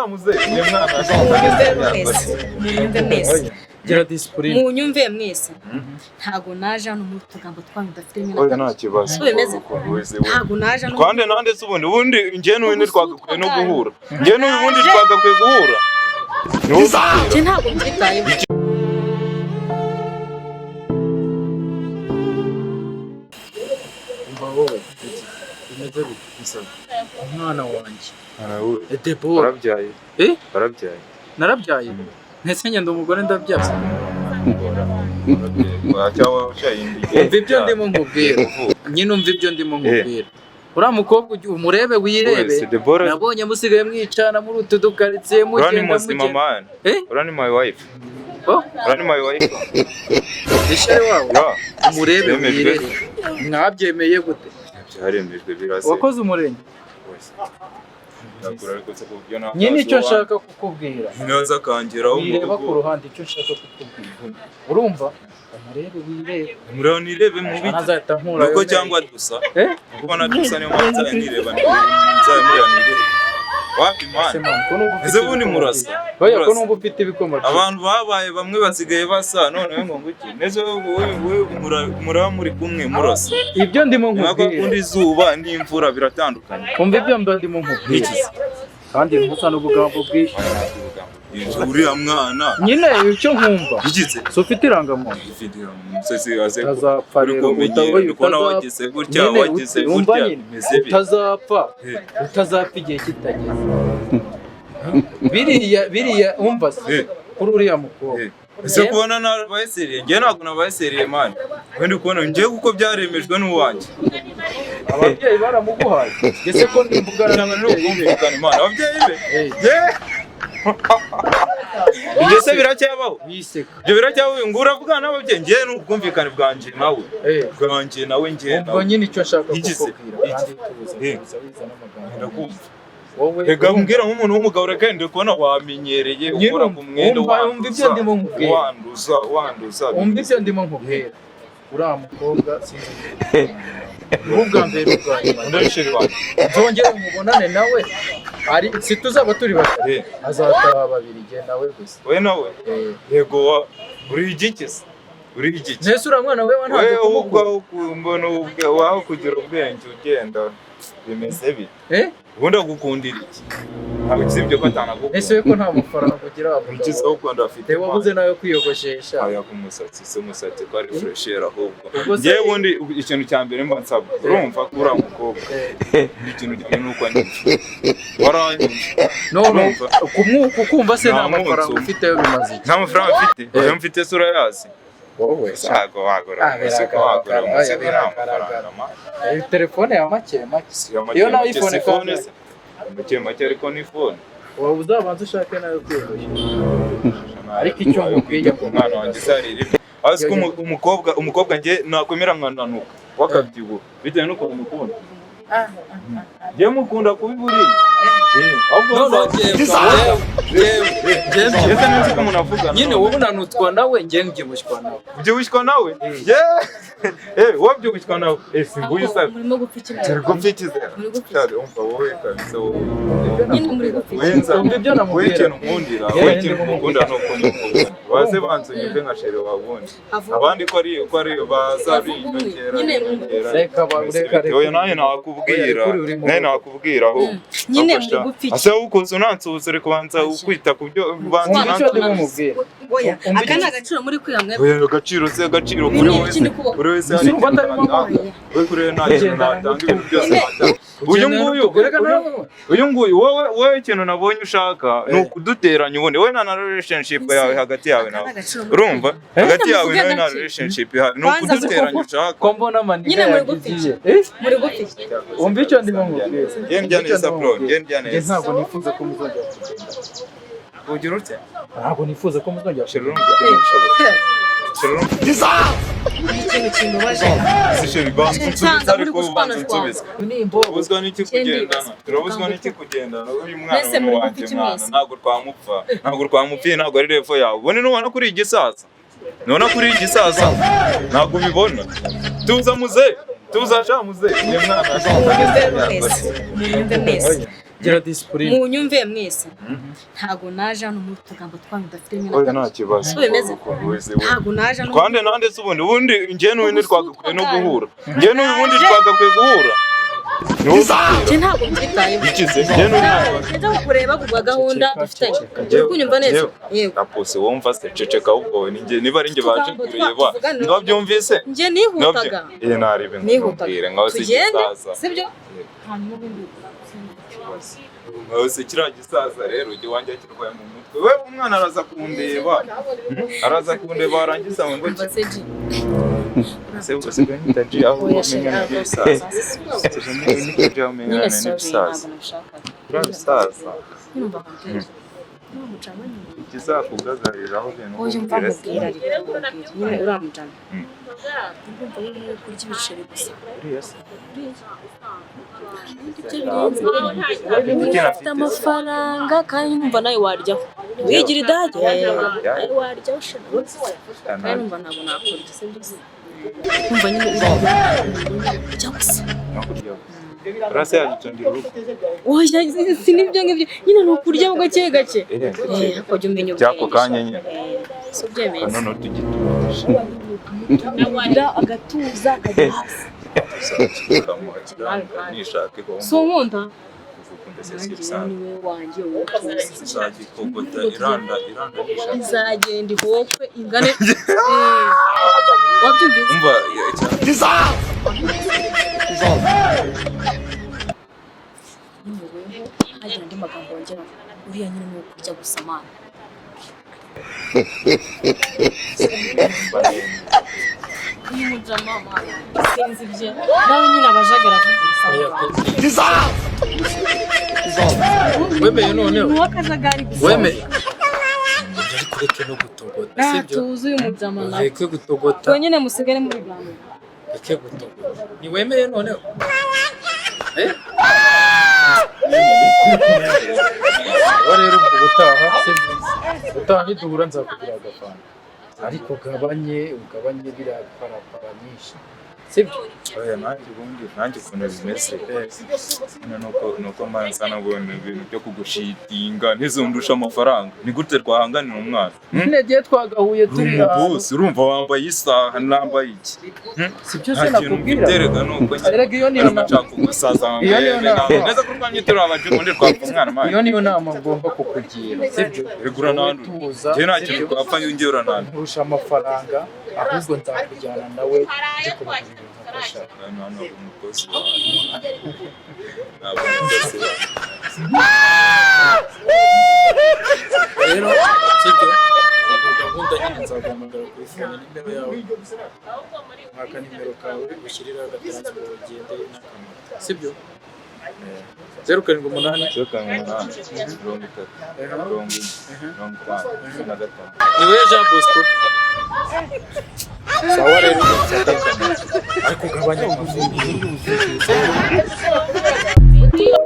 sha muze ni mwana. Munyumve mwese, munyumve mwese. Gira discipline. Munyumve mwese, ntago naje hano muri utugambo twanyu udafite rimwe na Oya, nta kabiri. kibazo. Siko bimeze? Wese we. Ntago naje hano. Twande nande se ubundi? Ubundi njye n'uyu ntitwagakwiye no guhura. Njye n'uyu ubundi twagakwiye guhura. Ni wowe ubitera. Njye ntabwo mbyitayeho. Umva wowe, bimeze bite? Umwana wanjye Debora. Warabyaye? Eh? Warabyaye? Narabyaye, ndetse ngenda umugore ndabyara. Cyangwa ucayindi? Umva ibyo ndimo nkubwira nyine, umva ibyo ndimo nkubwira. Uriya mukobwa ujye umurebe, wirebe. Wese Debora. Nabonye musigaye mwicana muri utu dukaritsiye, Uriya ni mugenda muzima mugenda. man. Eh? Uriya ni my wife. Oh? Uriya ni my wife. Ishyari wawe. Yeah. Umurebe. Byemejwe. Wirebe, mwabyemeye gute? Byaremejwe, birase. Wakoze umurenge? Wese. Ndakura ariko se ku buryo nta Nyine icyo nshaka kukubwira, Ntiyaza akangeraho mu wireba ku rugo. ruhande. Icyo nshaka kukubwira, urumva, umurebe wirebe. Mureba nirebe mu biki? Ntazahita nkura. Nuko cyangwa dusa. Eh? Kuko na dusa, niyo mpamvu nzajya nireba, nzajya mureba nirebe. Wapi Ese man? man, ko numva ufite Ese ubundi ibikoma murasa? byinshi? Oya, ko Murasa. numva ufite ibikoma byinshi. Abantu babaye bamwe basigaye basa none ngo nguki neze wowe wowe muraba muri kumwe murasa. Ibyo ndimo Ntabwo nkubwira. akunda izuba n'imvura biratandukanye. Umva ibyo mba ndimo nkubwira. Iki se? Kandi ntusa n'ubugambo bwinshi. Uriya mwana. Nyine icyo nkumva, Igize. si ufite irangamuntu? Umusatsi aze Utazapfa uri rero. kumenyera, uri kubona wagize gutya, Nyine wagize umva gutya, nyine, bimeze bite? Utazapfa. Eh. Utazapfa igihe kitageze. Biriya biriya, umva se, Eh. kuri uriya mukobwa. Eh. Ese kubona nabaye sérieux? Njye ntabwo nabaye sérieux man. Wenda kubona njye kuko byaremejwe n'uwanjye. Ababyeyi baramuguhaye ese ko nimvugana Cyangwa ni ubwumvikane man, ababyeyi be. Eh. Yeah. Ibyo se biracyabaho? Wiseka. Ibyo biracyabaho ngo uravugana n'ababyeyi? Njye ni ubwumvikane bwanjye nawe. Eh. Bwanjye nawe, njye Ubwo nawe. nyine icyo nshaka Iki se? kukubwira, Iki? kandi tubuze Eh. tubuze wiza n'amagambo. Ndakumva. Wowe Reka umbwira nk'umuntu w'umugabo, reka ndi kubona wamenyereye Nyine ukora ku mwenda. umva ibyo ndimo nkubwira. Wanduza, wanduza. Umva ibyo ndimo nkubwira. Uriya mukobwa sinzi ubu bwa mbere, ubwa nyuma Ndabishira wanjye. nzongera umubonane nawe ari si tuzaba turi batatu, Eh. azataha babiri, jye nawe gusa. We nawe? Eh. Yego, wa uri igiki se? Uri igiki? Mbese uriya mwana we wantanze We kumukura? ubwo mbona ubwe waho kugira ubwenge ugenda bimeze bite? Eh? Ubundi agukundira iki? Ntabwo usibye ko atanagukunda. Ese we ko nta mafaranga ugira wa mugabo? Ukize aho ukunda afite. Reba, wabuze nawe kwiyogoshesha. Aya ku musatsi se, umusatsi ko ari fraîcheur ahubwo. Ubwo se- Njyewe ubundi ikintu cya mbere mba nsaba, urumva ko uriya mukobwa, Eh. ikintu cya mbere ni uko anyumva, waranyumva. None Urumva? kukumva se nta Nta munsi mafaranga umwe. ufite yo bimaze iki? Nta mafaranga mfite? Eh. Ayo mfite se urayazi? Wowe Ntabwo wagura Ah, umusego, wagura biragaragara. umusego Oya, nta biragaragara. mafaranga man. Eh, telefone ya make make. Si make Iyo na make, iPhone si phone kangahe? se? Make make ariko ni phone. Wowe uzabanza ushake nayo kwiyogoshesha, ariko icyo Ayo nkubwiye kwita ku mwana wanjye zarira ibyo. Azi ko umukobwa njye nakwemera nkananuka wakabyibuha bitewe n'ukuntu mukunda. Njye mukunda kubi buriya. Eh, ahubwo Noneho njyewe Ese nzi ko umuntu avugana. Nyine wowe unanutswa nawe, njye mbyibushywa nawe. Ubyibushywa nawe? Yeah. Eh, wowe ubyibushywa nawe. Eh, si nguyu Ako sabe. murimo gupfa iki? Turi gupfa iki se? Muri gupfa iki? Cyane, umva wowe kabisa wowe. Nyine muri gupfa iki? Wenza. Umva ibyo Wowe namubwira. ikintu nkundira, Yeah, wowe ikintu ndimo. nkukunda ni ukuntu ukunda. Waze banza unyumve nka chéri wawe ubundi. Avuga. Abandi ko ari baza Avuga umwe. biyongera, Nyine biyongera. Reka reka reka. Oya, nawe nakubwira. Oya, kuri uri mu Nawe rugo. nakubwira ahubwo. Nyine Afasha. muri gupfa iki? Ase ukunze unansuhuza, uri kubanza ukwita ku byo banza Umva icyo unansuhuza. ndimo mubwira. Oya, Umva aka ni icyo- agaciro muri kwiha mwe. Oya, agaciro se, agaciro Ibi kuri ni wowe ibiki se? ndi kubona? Kuri wowe se Ese hari urumva ikintu atarimo natanga? Wowe kuri wowe nta kintu Ugendana natanga, ibintu byose Nyine- natanga. Uyu nguyu, Reka nawe. uyu nguyu, wowe wowe ikintu nabonye ushaka ni Eh. ukuduteranya ubundi. Wowe nta na relationship yawe hagati yawe Aka nawe. ni agaciro muri Urumva? Eh? Hagati yawe Muvuge nawe nta gake. relationship ihari. Ni Kwanza ukuduteranya ushaka. Ko mbona amaniga Nyine muri gupfa yagiye. Eh? Muri gupfa iki? Umva icyo ndimo nkubwira. Njye ndya neza bro, njye ndya Njye neza. ntabwo nifuza ko muzongera kugenda. Ugira ute? Ntabwo nifuza ko muzongera Chéri, kugenda. urumva ukuntu bishoboka. Chéri, urumva Ikintu kimbabaje. ese chéri, banza unsubize Nsanga muri ariko gushwana banza unsubize. Ni imbobo. Turabuzwa n'iki kugendana? Turabuzwa n'iki kugendana? Uyu mwana Mbese ni muri uwanjye gupfa iki mwana, mwese? ntabwo twamupfa. Ntabwo twamupfiye, ntabwo ari level yawe. Ubundi nubona kuri igisaza. Nubona kuri igisaza. Ntabwo ubibona. Tuza muze. Tuza sha muze. Ni mwana. Munyumve mwese, munyumve mwese. Gira discipline. Munyumve mwese, ntago naje hano muri utugambo twanyu udafite rimwe na Oya, nta gato. kibazo. Siko bimeze? Ukuntu wese we. Ntago naje hano. Twande nande se ubundi njye n'uyu ntitwagakwiye no guhura. Njye n'uyu ubundi twagakwiye guhura. Ni wowe ubitera. Njye ntabwo mbyitayeho. Iki se? Njye n'uyu ntabwo. Njya kukureba kubwa gahunda Ceceka, dufitanye. ceceka. Uri kunyumva neza? Njyewe. Yego. Apose wumva se, ceceka ahubwo wowe ni njye niba ari njye baje Utugambo kureba. tuvugana. Ntiwabyumvise? Njye nihutaga. Eh, narebe Nihutaga. nkubwire nkaho se Tugende, igisaza. sibyo? Hanyuma ubundi Nkaho se kiriya gisaza rero ujye wanjye kirwaye mu mutwe. We umwana araza kundeba. Araza kundeba warangiza ngo umva se G. se usigaye nita G aho Oya sheri, umenyana ntabwo n'ibisaza. Usigaye nita G aho nyine umenyana sorry, n'ibisaza. ntabwo nabishakaga. Uriya bisaza. Nyine umva nkubwire. Uriya mujama nyine. Ikizakugagariraho ibintu Oya, umva nkubwire se. nkubwire, ariko nkubwire. Nyine uriya mujama. Ndumva nyine uri kurya ibiceri gusa. Uriya se. Ibyo birenze. Ufite amafaranga kandi numva nawe waryaho. Wigira idage. Nawe waryaho sheri. Kandi numva ntabwo nakurya, sibyo se? Numva nyine uri kurya gusa. Urase yagicundira urugo. Oya, si nibyo ngibyo. Nyine ni ukurya gake gake. Eh, Eh, ariko jya umenya by'ako ubwenge. kanya nyine. Si ubyemeye se? None tugituje. Agatuza akajya hasi. Nishaka ihombo. Si unkunda? Ukunda se Nanjye ibisanzwe. niwe wanjye wowe utuzi. Izagikogota iranda iranda nishaka. Izagenda ihokwe ingane. Wabyumvise? Umva Nyine hagira andi magambo wongeraho. Uriya nyine ni uwo kurya gusa mana. Uyu mujama mana. Sinzi ibye. Nawe nyine abajagara avuga gusa. Wemeye noneho? Ni uw'akajagari gusa. Wemeye? Ariko ureke no gutogota, sibyo? Tuzi uyu mujama nawe. Ureke gutogota. Ubwo nyine musigare mubiganira. Ureke gutogota. Ntiwemeye noneho? Eh? Aba rero ubwo ubutaha, sibyo? Ubutaha niduhura nzakugira agafanta. Ariko ugabanye, ugabanye biriya parapara nyinshi. Sibyo? Oya, nanjye ubundi nanjye ukuntu bimeze nyine nuko mbanza nabonye ibintu byo kugushitinga ntizundushe amafaranga, ni gute twahanganira umwana? Nyine gihe twagahuye Uri turi ahantu. umubosi, urumva wambaye isaha nambaye iki? Sibyo se Nta kintu nakubwira? mbiterega nuko Erega iyo niyo ariko nama. nshaka gusaza. Iyo niyo nama. Neza ko urwanya turi abaje ubundi twapfa umwana mani. Iyo niyo nama ngomba kukugira, sibyo? Erega uranandura. Tuza. Njye nta kintu Sibyo? twapfa njye uranandura. Nkurusha amafaranga, ahubwo nzakujyana nawe njye kubagurira ibintu ashaka. Hano hano umukozi wawe ntabwo umukozi wawe. Rero sibyo, ubwo gahunda nyine nzaguhamagara kuri phone nimero yawe, mwaka nimero kawe ushyiriraho agataransiporo ugende n'akamoto, sibyo? 078 078 30 40 55. Ni wowe Jean Bosco? Sawa rero, ariko ugabanya amavuta.